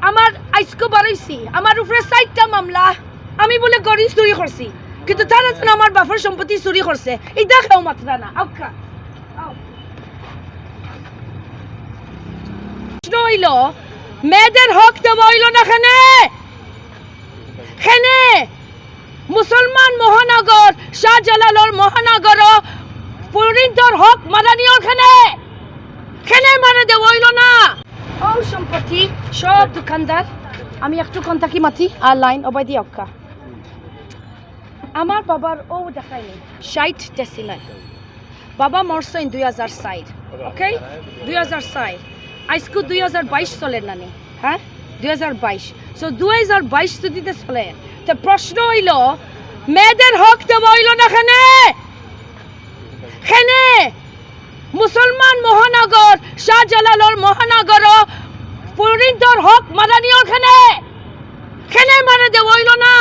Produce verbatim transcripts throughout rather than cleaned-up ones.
আমার আইজকু বারইছি, আমার উপরে চাইরটা মামলা, আমি বুলে ঘড়ি চুরি করছি, কিন্তু তারা যেন আমার বাপর সম্পত্তি চুরি করছে, ইটা কেউ মাতরা না। আউক্কা, আও। প্রশ্ন অইলো, মেয়েদের হক দেওয়া অইলো না কেনে? কেনে? মুসলমান মহানগর, শাহজালালর মহানগর, পরিণতর হক মারানি অর কেনে? কেনে মারে দেওয়া অইলো না? ও সম্পত্তি সব দোকানদার, আমি একটু কন্তাকি মাতি আর লাইন ওবায়দি আউক্কা। আমার বাবার ও দেখায়নি, ষাইট ডেসিমাল। বাবা মরছইন দুই হাজার চাইর, ওকে? দুই হাজার চাইর। আইজকু দুই হাজার বাইশ চলের নানি, হ্যাঁ? দুই হাজার বাইশ। So, দুই হাজার বাইশ যদি তে চলের, তে প্রশ্ন অইলো, মেয়েদের হক দেওয়া অইলো না কেনে? কেনে? মুসলমান মহানগর, শাহজালালর মহানগর, পরিণতর হক মারানি অর কেনে? কেনে মারে দেওয়া অইলো না?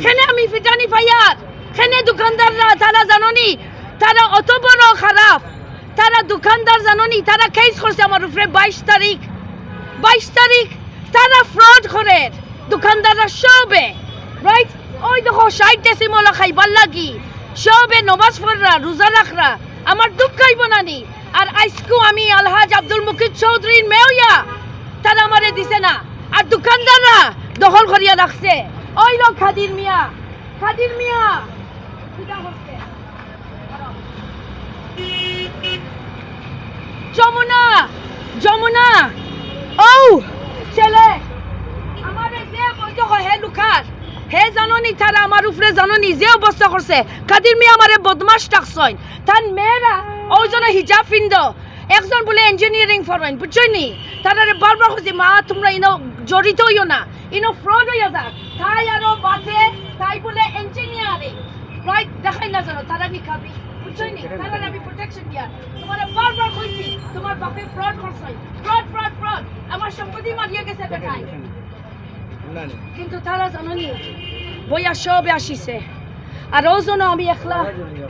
কেনে আমি ফিটানি পাইয়ার? কেনে দোকানদাররা, তারা জানোনি, তারা অত বড় খারাপ, তারা দোকানদার জানোনি, তারা কেস করছে আমার উপরে বাইশ তারিখ, বাইশ তারিখ, তারা ফ্রড করের দোকানদাররা সবে, রাইট? ওই দেখো, ষাইট ডেসিমাল খাইবার লাগি সবে নমাজ পড়রা, রোজা রাখরা, আমার দুঃখ অইবো না নি? আর আইজকু আমি আলহাজ আব্দুল মুকিত চৌধুরীর মেয়ে অইয়া তারা আমারে দিছে না, আর দোকানদাররা দখল করিয়া রাখছে। ওই লোক খাদির মিয়া, খাদির মিয়া, কিতা করছে? যমুনা, যমুনা, ও ছেলে, আমারে যে বৈধ হয় হে লুকার, হে জানোনি তারা আমার উপরে জানোনি যে অবস্থা করছে। খাদির মিয়া আমারে বদমাশ ডাকছইন, তান মেয়েরা ওই জন্য হিজাব পিন্দো, একজন বুলে ইঞ্জিনিয়ারিং পড়ইন, বুঝছইন নি? তারারে বারবার কইছি, "মা, তুমরা ইনো জড়িত অইও না, ইনো ফ্রড অইয়া যার।" তাই আরো বাদে, তাই বুলে ইঞ্জিনিয়ারিং, রাইট? দেখাই না জানো, তারা নিকাবি, বুঝছইন নি? তারারে আমি প্রোটেকশন দিয়ার, তুমারে বারবার কইছি, তুমার বাপে ফ্রড করছইন, ফ্রড, ফ্রড, ফ্রড, আমার সম্পত্তি মারিয়া গেছে বেটায়। কিন্তু তারা জানোনি, বইয়া সবে আসিছে। আর ও জন্য আমি একলা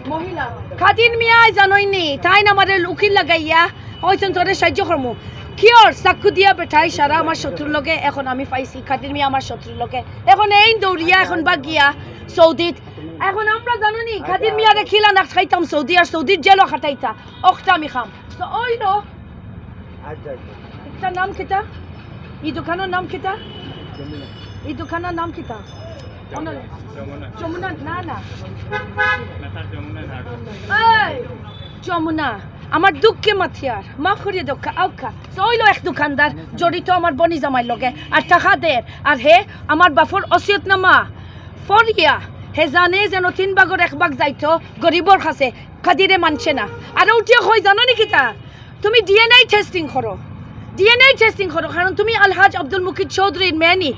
মহিলা। খাদির মিয়ায় জানোইনি, তাইন আমারে উকিল লাগাইয়া কইছইন, "তোরে সাহায্য করমু।" কিওর চাকু দিয়া বেটাই সারা আমার শত্রুর লগে, এখন আমি পাইছি খাদির মিয়া আমার শত্রুর লগে। এখন এইন দৌড়িয়া, এখন বাগিয়া সৌদিত। এখন আমরা জানোনি, খাদির মিয়ারে খিলা না খাইতাম সৌদি, আর সৌদির জেলও খাটাইতা। অখটা আমি খাম। তো ওই লো, আচ্ছা, আচ্ছা। এটার নাম কিতা? এই দোকানর নাম কিতা? যমুনা। এই দোকানর নাম কিতা? যমুনা। যমুনা, না, না। না, স্যার, যমুনা না। এই, যমুনা, আমার দুঃখে মাতিয়ার, মাফ করিয়া দেউক্কা, আউক্কা। তো ওই লো এক দোকানদার জড়িত আমার বনি জামাইর লগে, আর টাকা দের, আর হে আমার বাপর অসিয়তনামা ফড়িয়া, হে জানে যেন তিন ভাগর এক ভাগ যাইতো গরিবর কাছে, খাদিরে মানছে না। আর উঠিয়া কই জানো নি কিতা? তুমি ডিএনএ টেস্টিং করো, ডিএনএ টেস্টিং করো, কারণ তুমি আলহাজ আব্দুল মুকিত চৌধুরীর মেয়ে নি।